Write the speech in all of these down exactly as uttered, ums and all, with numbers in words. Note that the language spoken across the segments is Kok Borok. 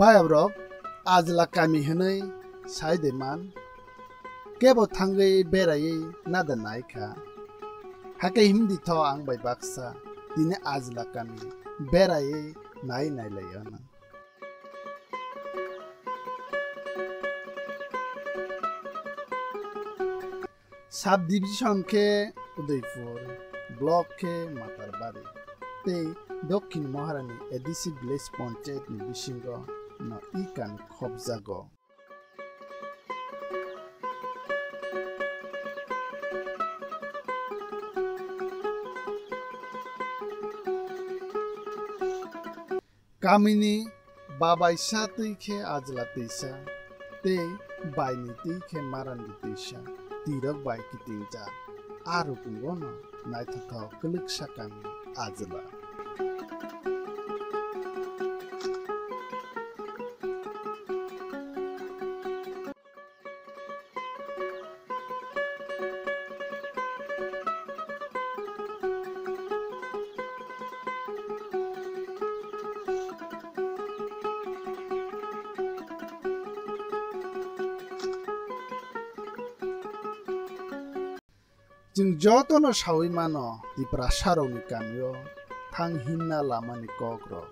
Payabrok ajla kami hwnwi sai de man, kebo thangwi beraiwi nada nai kha. Hakhe himdi tho ang bai baksa tini ajla kami beraiwi nai nai lai anw. Sub division khe Udaipur, block khe Matarbari, tei Dokhin Maharani A D C village panchayat ni bisingo no i kami khopjago. Kamini babaisa twi khe ajla twisa, tei baini twi khe marandi twisa, twirok bai kitingjak. A rukungo no naithothok kwlwksa kami ajla. Chwng jotono saui mano, Tiprasarokni kamio thang himna lamani kokrok.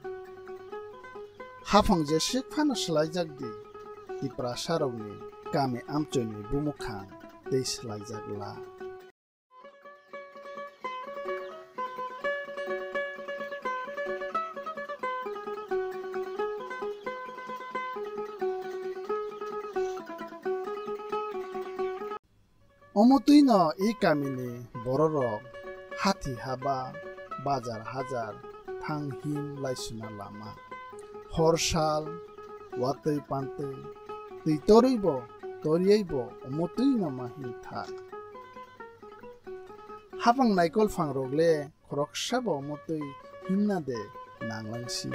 Haphang jeswk phano swlaijak di, Tiprasarokni kami amchoini bumukhang tei swlaijak la. Omo twino i kamini bororok hathi haba, bazar hajar, thang him laisuna lama, hor sal, watwi pantwi, twi torwibo, toriyaibo omo twino ma him thak. Hapang naikol phangrok le khoroksabo omo twi himna de nanglangsi.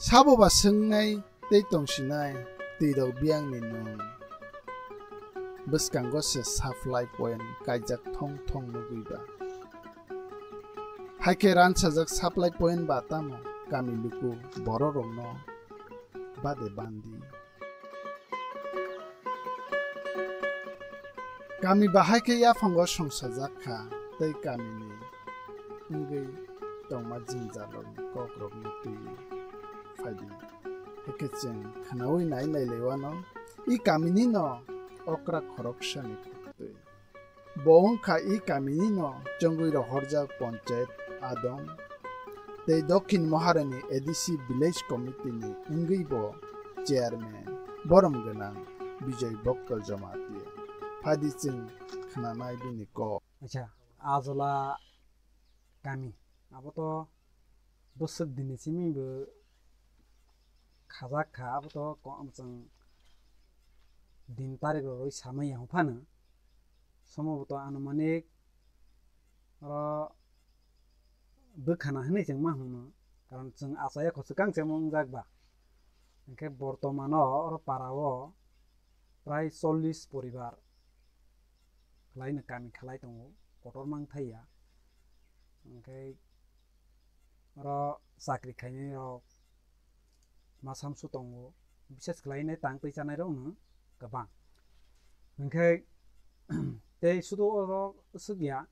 Sabo ba swngnai tei tongsinai twirok biyangni nwng bwskango se supply point kaijak thong thong nugwi ba. Haikhe ransajak supply point ba tamo kami luku bororokno bade bandi. Kami bahai khe yaphango songsajak kha tei kamini wngwi tongma jwngjallokni kokrokno twiwi phaidi. Hakhe chwng khnaui nai nai laiwano i kaminino okra khoroksani khuktwi. Bo wngkha i kaminino chongwi rohorjak Panchayat Adong tei Dokhin Maharani A D C Village Committee ni wngwi bo chairman borom gwnang Bijoy Bhokto Jamatia. Phaidi chwng khnanai bini kok. Acha, Ajola kami. Abo to bwswk dini simi bo khajak kha, abo to ko-, chwng din tarik rw rwi samaya hwn phano. Somo bo to anumanik oro bwkhana hwnwi chwng ma hwno, karon chwng achaya kho swkang se wngjak ba. Hinkhe bortomano oro para o prai chollish poribar khlaino kami khlai tongo, kotor mang thaiya. Hinkhe oro chakri khainai rok masamsu tongo, bises khlainai tang twi chanai rokno kwbang. Hinkhe tei sudu oro swkya,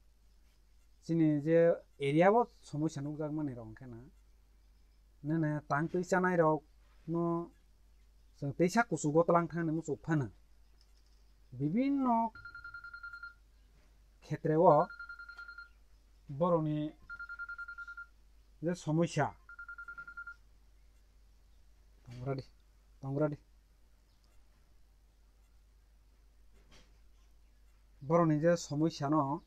chini je area o somosya nukjakmani rok hinkhe na, nene tang twi chanai rok no chwng teisa kuchugo tlang thangni muchuk phano bibinno khetreo borokni je somosya tongradi, tongradi. Borokni je somosya no,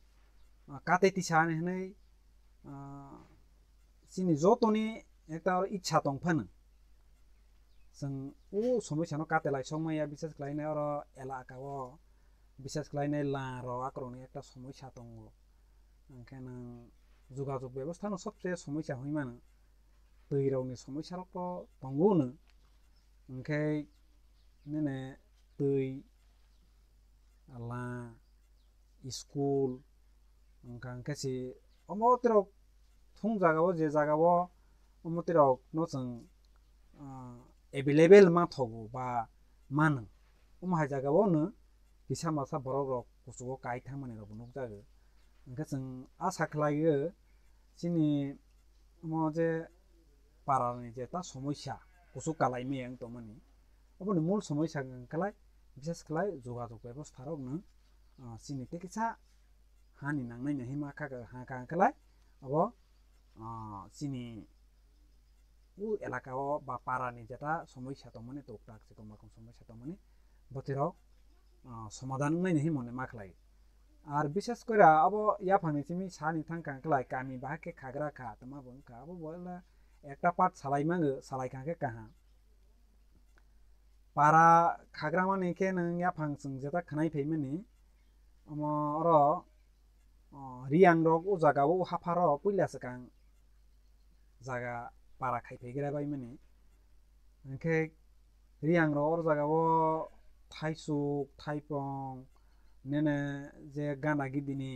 ah, kate tisa hinwi, ah, chini jotoni ekta oro ichha tong phano. Chwng o somosya no kate lai sok maya, bises khlainai oro elaka o, bises khlainai la rok akorokni ekta somosya tongo. Hinkhe nwng jogajog bebostha no sobse somosya hwnwi mano. twi rok ni somosya rok to tongo no, hwnkhe nene twi, la, school, hwnkha hwnkhe se omo twi rok thung jaga o, je jaga o omo twi rok no chwng, ah, available ma thogo ba mano, omo hai jaga o no kisa masa borok rok kuchugo kai thangmani rok bo nukjago. Hwnkhe chwng asa khlaio chini omo je para ni je ta somosya kuchuk kalai maya wng tongmani, oboni mul somosya wng khlai, bises khlai jogajog bebostha rok no, ah, chini tei kisa hani nangnai no hima kha, ha kha wng khlai abo, ah, chini u elaka o ba para ni jeta somosya tongmani, tuktak chikon bakon somosya tongmani, bwtwi rok, ah, somadan wngnai ni himo ni ma khlai. Ar bises kore abo yaphang ni simi sa ni thang kha wng khlai, kami bahai khe khagra kha, tama bo wng kha, abo bo le ekta part salai mango, salai kha khe kaham. Para khagra mani khe nwng yaphang chwng jeta khwnai phai mani, omo oro, o, Riyang rok o jaga o, o hapha rok puila swkang jaga para khai phai gra bai mani. Hwnkhe Riyang rok oro jaga o thaisuk, thaipong, nene je gana gidi ni,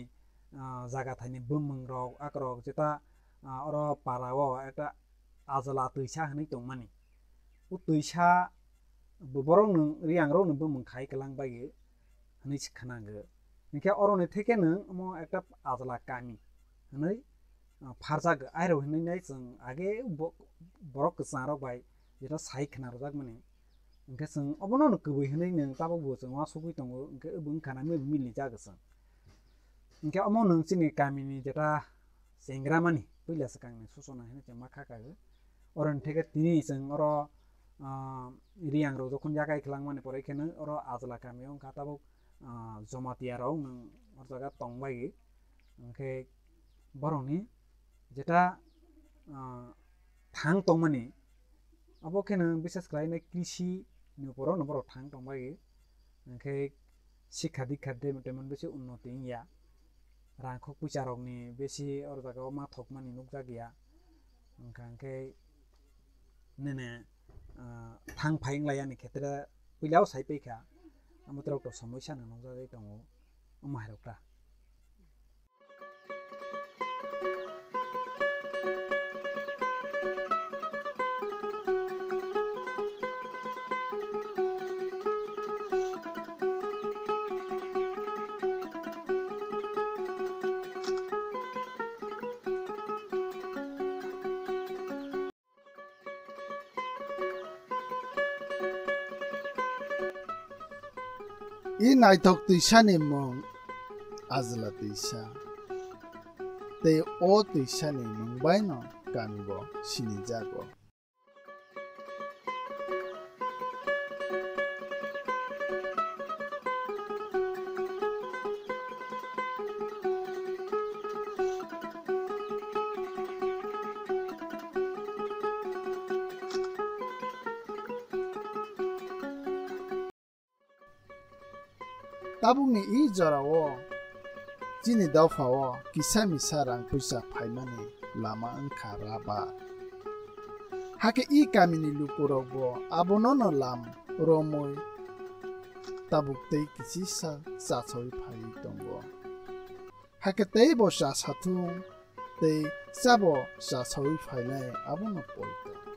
ah, jaga thani bumung rok, akorok jeta, ah, oro para o ekta ajala twisa hinwi tongmani. O twisa bo borok nwng, Riyang rok nwng bumung khai kwlang bai hinwi se khwnango. Hinkhe oro ni theke nwng omo ekta ajala kami hinwi, ah, pharjak, airok hinwi nai chwng age bo-, borok kwchang rok bai jeta sai khna rwjak mani. Hinkhe chwng obono no kwbwi hinwi nwng tabuk bo chwng uansugwi tongo, hinkhe obo wngkha na mili jak chwng. Hinkhe omo nwng chini kami ni jeta chengra mani puila swkang ni suchona hinwi chwng ma kha kago. Oro ni theke tini chwng oro, ah, Riyang rok jokhon yakai kwlang mani pore khe nwng oro ajala kami o wngkha tabuk, ah, Jomatia rok nwng oro jaga tong bai. Hinkhe borok ni jeta, ah, thang tongmani, abo khe nwng bises khlai nai krisi ni upor o no borok thang tong bai, hinkhe sikha dikha de temon bisi unnoti wngya, rang khok puisa rok ni bisi oro jaga o ma thok mani nukjak ya, wngkha hinkhe nene, ah, thang phai wng lai yani khetre puila o sai pai kha, amo borok to somosya no nukjagwi tongo, omo hai rok ta. I naithok twisani mung Ajla twisa, tei o twisani mung baino kamibo sinijago. Tabukni i jorao chini dophao kisa misa rang puisa phaimani lama wngkha rubber. Hakhe i kamini lukurokbo abonono lam romwi tabuk tei kisisa chachawi phaiwi tongo. Hakhe teibo cha sathung tei chabo chachawi phainai abono poito.